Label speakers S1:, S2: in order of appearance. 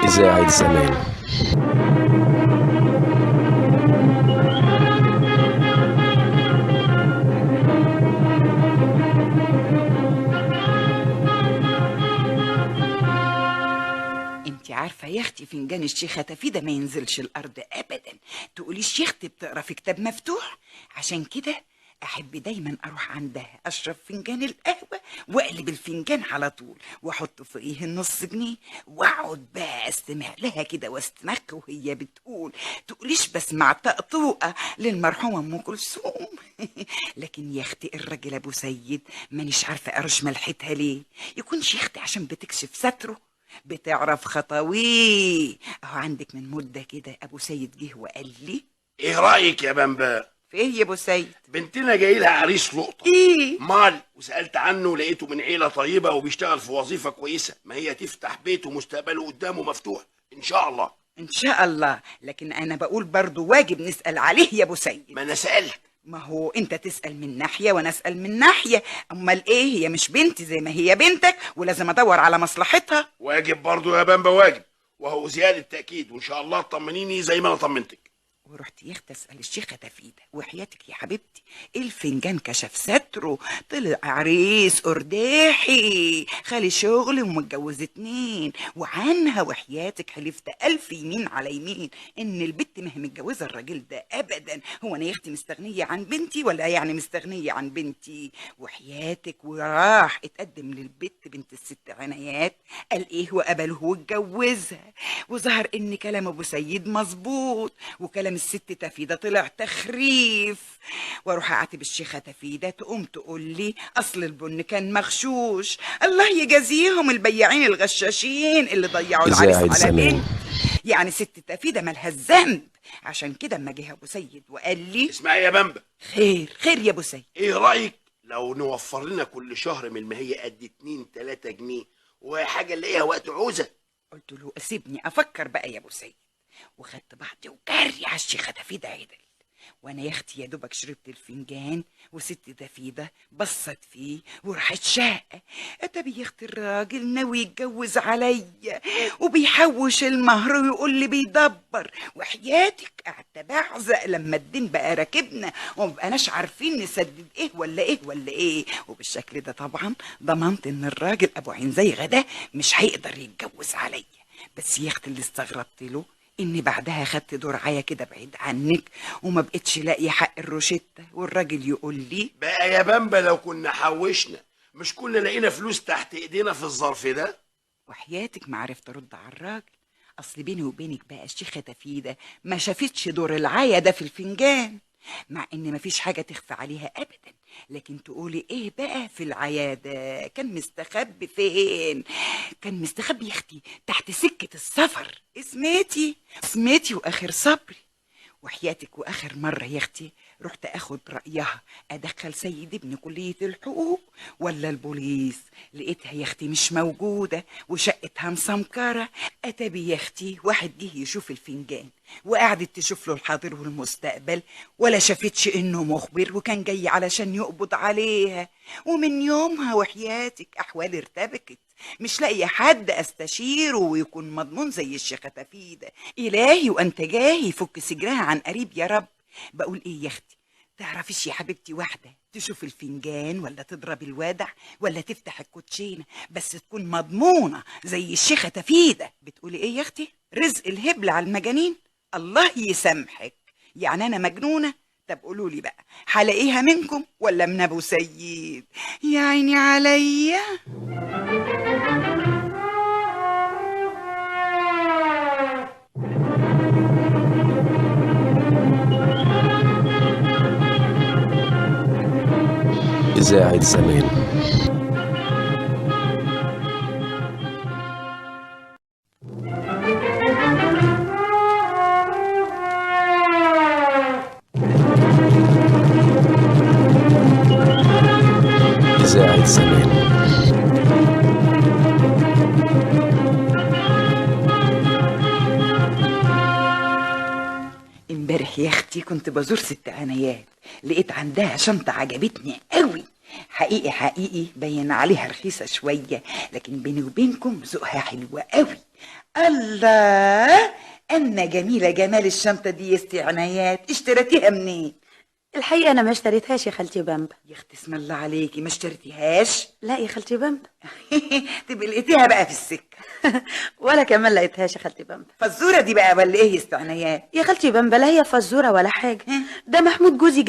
S1: إذاعة زمان.
S2: انت عارفه يا اختي فنجان الشيخه تفيده ما ينزلش الارض ابدا. تقوليش يا اختي بتقرا في كتاب مفتوح؟ عشان كده احب دايما اروح عندها اشرب فنجان القهوة واقلب الفنجان على طول واحط فوقيه النص جنيه واقعد بقى استمع لها كده واستمخ وهي بتقول. تقوليش بسمع طقطوقه للمرحومه ام كلثوم. لكن يا اختي الراجل ابو سيد مانيش عارفه ارش ملحتها ليه. يكونش يا اختي عشان بتكشف ستره، بتعرف خطاويه. اهو عندك من مده كده ابو سيد جه وقال لي:
S3: ايه رايك يا بامبا؟
S2: في ايه يا ابو سيد؟
S3: بنتنا جاي لها عريس لقطة.
S2: ايه؟
S3: مال، وسالت عنه لقيته من عيله طيبة وبيشتغل في وظيفة كويسة، ما هي تفتح بيته ومستقبله قدامه مفتوح ان شاء الله.
S2: ان شاء الله، لكن انا بقول برضو واجب نسال عليه يا ابو سيد.
S3: ما انا سالت.
S2: ما هو انت تسال من ناحية وانا اسال من ناحية، امال ايه؟ هي مش بنتي زي ما هي بنتك، ولازم ادور على مصلحتها.
S3: واجب برضو يا بامبا، واجب، وهو زيادة تاكيد، وان شاء الله تطمنيني زي ما انا طمنتك.
S2: ورحت يا اختي اسال الشيخه تفيده، وحياتك يا حبيبتي الفنجان كشف ستره، طلع عريس قرداحي خالي شغل ومتجوز 2، وعنها وحياتك حلفت 1000 يمين على يمين ان البت ما هي متجوزة الراجل ده ابدا. هو انا يا اختي مستغنيه عن بنتي ولا يعني مستغنيه عن بنتي؟ وحياتك. وراح اتقدم للبت بنت الست عنايات، قال ايه وقبله واتجوزها، وظهر ان كلام ابو سيد مظبوط وكلام الست تفيدة طلع تخريف. واروح اعاتب الشيخة تفيدة تقوم تقول لي اصل البن كان مغشوش. الله يجازيهم البياعين الغشاشين اللي ضيعوا العريس
S1: إذاعة
S2: على
S1: زمان.
S2: بنتي. يعني ست تفيدة مالها الذنب. عشان كده اما جه ابو سيد وقال لي:
S3: اسمعي يا بامبا.
S2: خير خير يا ابو سيد.
S3: ايه رايك لو نوفر لنا كل شهر من ما هي قد 2-3 جنيه وحاجه نلاقيها وقت عوزه؟
S2: قلت له سيبني افكر بقى يا ابو سيد، وخدت بعضي وجري على الشيخة تفيدة عدل. وانا يا اختي يا دوبك شربت الفنجان وست تفيدة بصت فيه وراحت شاقة. اتبي يا اختي الراجل ناوي يتجوز عليا وبيحوش المهر ويقول لي بيدبر. وحياتك قعدت بعزق لما الدين بقى راكبنا ومبقناش عارفين نسدد ايه ولا ايه ولا ايه. وبالشكل ده طبعا ضمنت ان الراجل ابو عين زي غدا مش هيقدر يتجوز عليا. بس يا اختي اللي استغربت له اني بعدها خدت دور عيا كده بعيد عنك وما بقتش لاقي حق الروشتة، والراجل يقول لي:
S3: بقى يا بامبا لو كنا حوشنا مش كنا لقينا فلوس تحت ايدينا في الظرف ده؟
S2: وحياتك ما عرفت ارد على الراجل. اصل بيني وبينك بقى الشيخة تفيدة ما شافتش دور العيا ده في الفنجان، مع ان مفيش حاجة تخفى عليها ابدا، لكن تقولي ايه بقى في العيادة؟ كان مستخبي فين؟ كان مستخبي يا اختي تحت سكة السفر. اسمتي اسمتي واخر صبري. وحياتك واخر مرة يا اختي رحت اخد رأيها ادخل سيد ابن كلية الحقوق ولا البوليس، لقيتها يا اختي مش موجودة وشقتها مسمكرة. اتبي يا اختي واحد جه يشوف الفنجان وقعدت تشوف له الحاضر والمستقبل ولا شافتش انه مخبر وكان جاي علشان يقبض عليها. ومن يومها وحياتك احوالي ارتبكت، مش لاقيه حد استشيره ويكون مضمون زي الشيخة تفيدة. الهي وانت جاهي فك سجرها عن قريب يا رب. بقول ايه يا اختي، تعرفيش يا حبيبتي واحدة تشوف الفنجان ولا تضرب الوادع ولا تفتح الكوتشينه، بس تكون مضمونه زي الشيخه تفيده. بتقولي ايه يا اختي؟ رزق الهبل على المجانين. الله يسامحك، يعني انا مجنونة؟ طب قولوا لي بقى هلاقيها منكم ولا من ابو سيد؟ يا عيني عليا.
S1: إذاعة زمان. إذاعة زمان.
S2: امبارح يا اختي كنت بزور ست عنايات، لقيت عندها شنطة عجبتني قوي، حقيقي حقيقي باين عليها رخيصة شوية، لكن بيني وبينكم ذوقها حلوة قوي. الله، اما جميلة جمال الشنطة دي يا ستي عنايات، اشتريتيها منين؟
S4: الحقيقة انا ما اشتريتهاش يا خالتي بامبا.
S2: يا اختي اسم الله عليكي، ما اشتريتيهاش؟
S4: لا يا خالتي بامبا.
S2: تبقي لقيتيها بقى في السكة.
S4: ولا كمان لقيتهاش يا خالتي بامبا.
S2: فالزوره دي بقى ولا ايه يا ست عنايات؟
S4: يا خالتي بامبا لا هي فزوره ولا حاجة، ده محمود جوزي.